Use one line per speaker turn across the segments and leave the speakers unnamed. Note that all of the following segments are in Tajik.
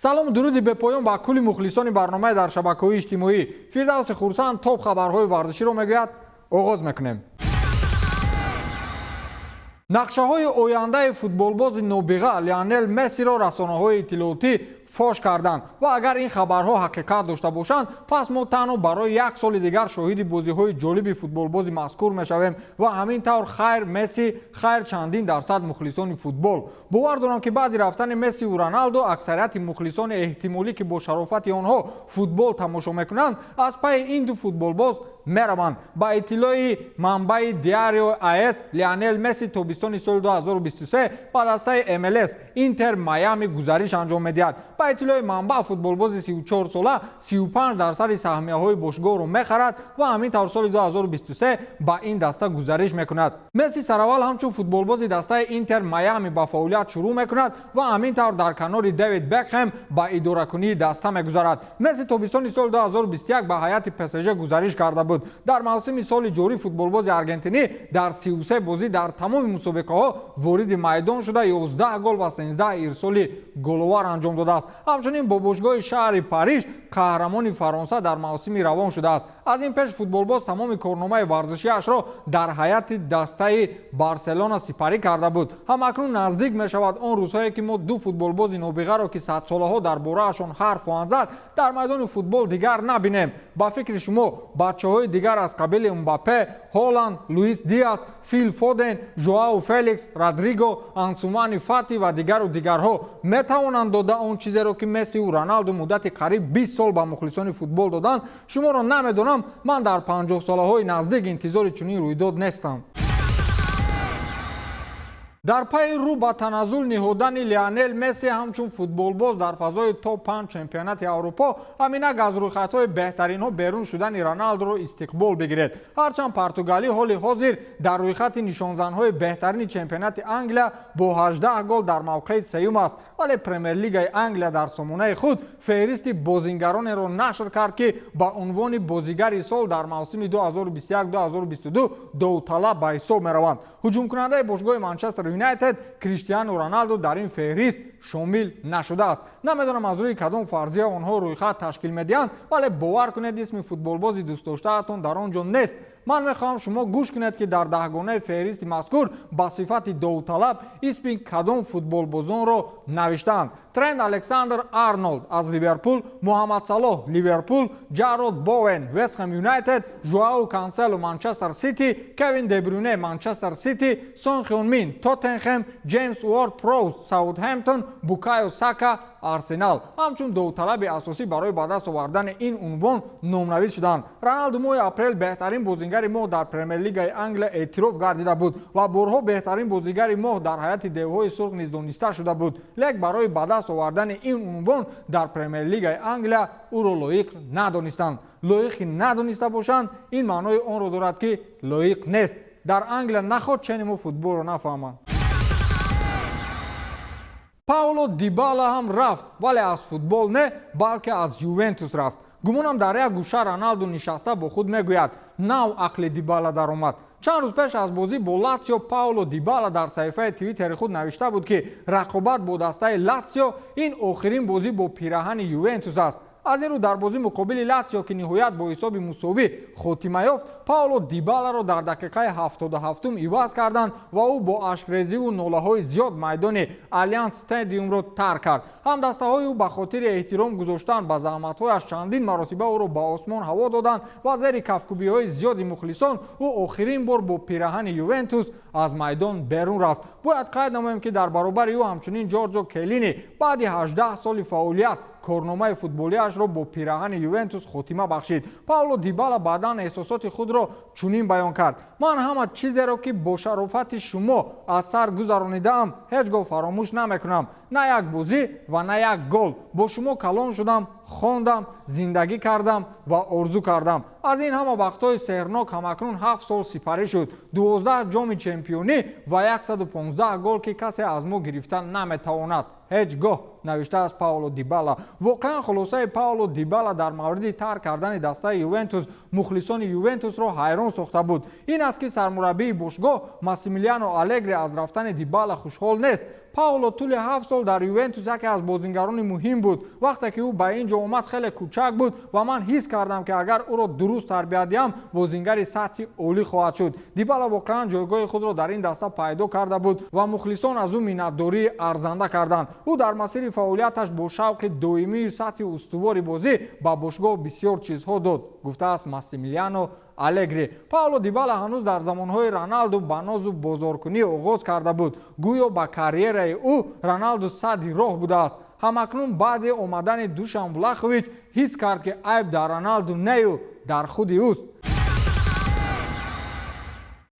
Салому дуруди бепоён ба кулли мухлисони барномаи дар шабакаҳои иҷтимоӣ. Фирдавси Хурсанд топ хабарҳои варзиширо мегӯяд. Оғоз мекунем. Нақшаҳои ояндаи футболбози нобиға Лионел Мессиро расонаҳои иттилоотӣ фош карданд ва агар ин хабарҳо ҳақиқат дошта бошанд, пас мо танҳо барои як соли дигар шоҳиди бозиҳои ҷолиби футболбози мазкур мешавем. Ва ҳамин тавр, хайр Месси, хайр чандин дарсад мухлисони футбол. Бовар дорам, ки баъди рафтани Мессиву Роналдо аксарияти мухлисони эҳтимолӣ, ки бо шарофати онҳо футбол тамошо мекунанд, аз пайи ин ду футболбоз мераванд. Ба иттилои манбаи Диарио АС, Лионел Месси тобистони соли 2023 ба дастаи МЛС Интер Майами гузариш анҷом медиҳад. Ба иттилои манбаъ, футболбози 34 сола 35 дарсади саҳмияҳои бошгоҳро мехарад ва ҳамин тавр соли 2023 ба ин даста гузариш мекунад. Месси сараввал ҳамчун футболбози дастаи Интер Майами ба фаъолият шурӯъ мекунад ва ҳамин тавр дар канори Дэвид Бекхем ба идоракунии даста мегузарад. Месси тобистони соли 2021 ба ҳайати ПСЖ гузариш карда буд. Дар мавсими соли ҷорӣ футболбози аргентинӣ дар 33 бозӣ дар тамоми мусобиқаҳо вориди майдон шуда, 11 гол ва 13 ирсоли головар анҷом додааст. Ҳамчунин бо бошгоҳи шаҳри Париж қаҳрамони Фаронса дар мавсими равон шудааст. Аз ин пеш футболбоз тамоми корномаи варзишиашро дар ҳайати дастаи Барселона сипарӣ карда буд. Ҳамакнун наздик мешавад он рӯзҳое, ки мо ду футболбози нобиғаро, ки садсолаҳо дар бораашон ҳарф хоҳанд зад, дар майдони футбол дигар набинем. Ба фикри шумо, бачаҳои дигар аз қабили Мбаппе, Ҳоланд, Луис Диас, Фил Фоден, Жоау Феликс, Родриго, Ансумани Фати ва дигару дигарҳо метавонанд дода он чизеро, ки Мессиву Роналду муддати қариб 20 сол ба мухлисони футбол доданд? Шуморо намедонам, ман дар 50-солаҳои наздик интизори чунин рӯйдод нестам. Дар пайи рӯ ба таназзул ниҳодани Лионел Месси ҳамчун футболбоз дар фазои топ 5 чемпионати Аврупо, ҳаминак аз рӯйхатҳои беҳтаринҳо берун шудани Роналдуро истиқбол бигиред. Ҳарчанд португалӣ ҳоли ҳозир дар рӯйхати нишонзанҳои беҳтарини чемпионати Англия бо 18 гол дар мавқеи сеюм аст, вале Премер-лигаи Англия дар сомонаи худ феҳристи бозингаронеро нашр кард, ки ба унвони бозигари сол дар мавсими 2021-2022 довталаб ба ҳисоб мераванд. Ҳуҷумкунандаи бошгоҳи Манчестер Юнайтед Криштиану Роналду дар ин феҳрист шомил нашудааст. Намедонам, аз рӯи кадом фарзия онҳо рӯйхат ташкил медиҳанд, вале бовар кунед, исми футболбози дӯстдоштаатон дар он ҷо нест. Ман мехоҳам, шумо гӯш кунед, ки дар даҳгонаи феҳристи мазкур ба сифати довталаб исми кадом футболбозонро навиштаанд: Трент Александр Арнолд аз Ливерпул, Муҳаммад Салоҳ, Ливерпул, Ҷарод Боуэн, Вестхэм Юнайтед, Жуау Кансело, Манчестер Сити, Кевин Дебрюне, Манчестер Сити, Сон Хюн Мин, Тоттенхем, Ҷеймс Уорд Проуз, Саутҳемптон, Букайо Сака, Арсенал ҳамчун довталаби асосӣ барои ба даст овардани ин унвон номнавис шуданд. Роналду моҳи апрел беҳтарин бозингари моҳ дар Премер-лигаи Англия эътироф гардида буд ва борҳо беҳтарин бозигари моҳ дар ҳайати Девҳои Сурх низ дониста шуда буд, лек барои ба даст овардани ин унвон дар Премер-лигаи Англия ӯро лоиқ надонистанд. Лоиқи надониста бошанд, ин маънои онро дорад, ки лоиқ нест. Дар Англия наход чени мо футболро нафаҳманд. Пауло Дибала ҳам рафт, вале аз футбол не, балки аз Ювентус рафт. Гумонам, дар як гӯша Роналду нишаста бо худ мегӯяд: «Нав ақли Дибала даромад». Чанд рӯз пеш аз бозӣ бо Латсио Пауло Дибала дар саҳифаи Твиттери худ навишта буд, ки рақобат бо дастаи Латсио ин охирин бозӣ бо пираҳани Ювентус аст. Аз ин рӯ дар бозӣ муқобили Латсио, ки ниҳоят бо ҳисоби мусовӣ хотима ёфт, Пауло Дибаларо дар дақиқаи 77-ум иваз карданд ва ӯ бо ашкрезиву нолаҳои зиёд майдони Алианс Стадиумро тарк кард. Ҳамдастаҳои ӯ ба хотири эҳтиром гузоштан ба заҳматҳояш чандин маротиба ӯро ба осмон ҳаво доданд ва зери кафкӯбиҳои зиёди мухлисон ӯ охирин бор бо пираҳани Ювентус аз майдон берун рафт. Бояд қайд намоем, ки дар баробари ӯ ҳамчунин Ҷорҷо Келлини баъди 18 соли фаъолият корномаи футболиашро бо пираҳани Ювентус хотима бахшид. Пауло Дибала баъдан эҳсосоти худро чунин баён кард: «Ман ҳама чизеро, ки бо шарофати шумо аз сар гузаронидаам, ҳеҷ гоҳ фаромӯш намекунам. На як бозӣ ва на як гол. Бо шумо калон шудам, хондам, зиндагӣ кардам ва орзу кардам. Аз ин ҳама вақтҳои сеҳрнок ҳамакнун 7 сол сипарӣ шуд. 12 ҷоми чемпионӣ ва 115 гол, ки касе аз мо гирифта наметавонад ҳеҷ гоҳ», навиштааст Пауло Дибала. Воқеан, хулосаи Пауло Дибала дар мавриди тарк кардани дастаи Ювентус мухлисони Ювентусро ҳайрон сохта буд. Ин аст, ки сармураббии бошгоҳ Массимилиано Алегри аз рафтани Дибала хушҳол нест. Пауло тӯли 7 сол дар Ювентус яке аз бозингарони муҳим буд. Вақте ки ӯ ба ин ҷо омад, хеле кӯчак буд ва ман ҳис кардам, ки агар ӯро дуруст тарбият диҳам, бозингари сатҳи олӣ хоҳад шуд. Дибала воқеан ҷойгоҳи худро дар ин даста пайдо карда буд ва мухлисон аз ӯ миннатдории арзанда карданд. Ӯ дар масири фаъолияташ бо шавқи доимию сатҳи устувори бозӣ ба бошгоҳ бисёр чизҳо дод, гуфтааст Массимилиано Алегри. Пауло Дибала ҳанӯз дар замонҳои Роналду ба нозу бозоркунӣ оғоз карда буд. Гӯё ба карьераи ӯ Роналду садди роҳ будааст. Ҳамакнун баъди омадани Душан Влахович ҳис кард, ки айб дар Роналду нею дар худи ӯст.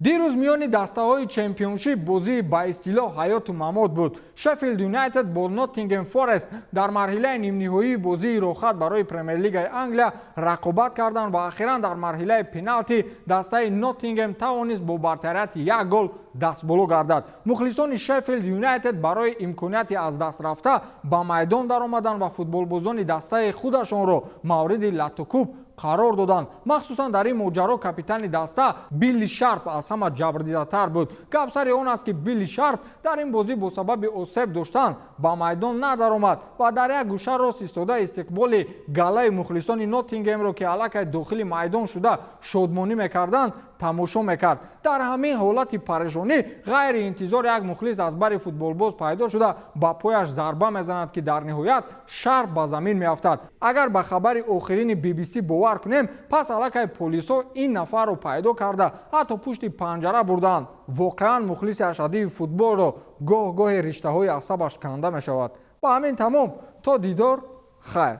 Дирӯз миёни дастаҳои Чемпионшип бозии ба истилоҳ ҳаёту мамот буд. Шеффилд Юнайтед бо Ноттингем Форест дар марҳилаи нимниҳоии бозии роҳхат барои Премер-лигаи Англия рақобат карданд ва ахиран дар марҳилаи пеналти дастаи Ноттингем тавонист бо бартарияти як гол дастболо гардад. Мухлисони Шеффилд Юнайтед барои имконияти аз даст рафта ба майдон даромаданд ва футболбозони дастаи худашонро мавриди латтукӯб қарор доданд. Махсусан дар ин моҷаро капитани даста Билли Шарп аз ҳама ҷабрдидатар буд. Гап сари он аст, ки Билли Шарп дар ин бозӣ бо сабаби осеб доштан ба майдон надаромад ва дар як гӯша рост истода, истиқболи галаи мухлисони Ноттингемро, ки аллакай дохили майдон шуда шодмонӣ мекарданд, тамошо мекард. Дар ҳамин ҳолати парешонӣ ғайриинтизор як мухлис аз бари футболбоз пайдо шуда, ба пояш зарба мезанад, ки дар ниҳоят Шарп ба замин меафтад. Агар ба хабари охирини BBC бовар кунем, пас аллакай полисҳо ин нафарро пайдо карда, ҳатто пушти панҷара бурдаанд. Воқеан, мухлиси ашаддии футболро гоҳ гоҳе риштаҳои асабаш канда мешавад. Ба ҳамин тамом, то дидор, хайр.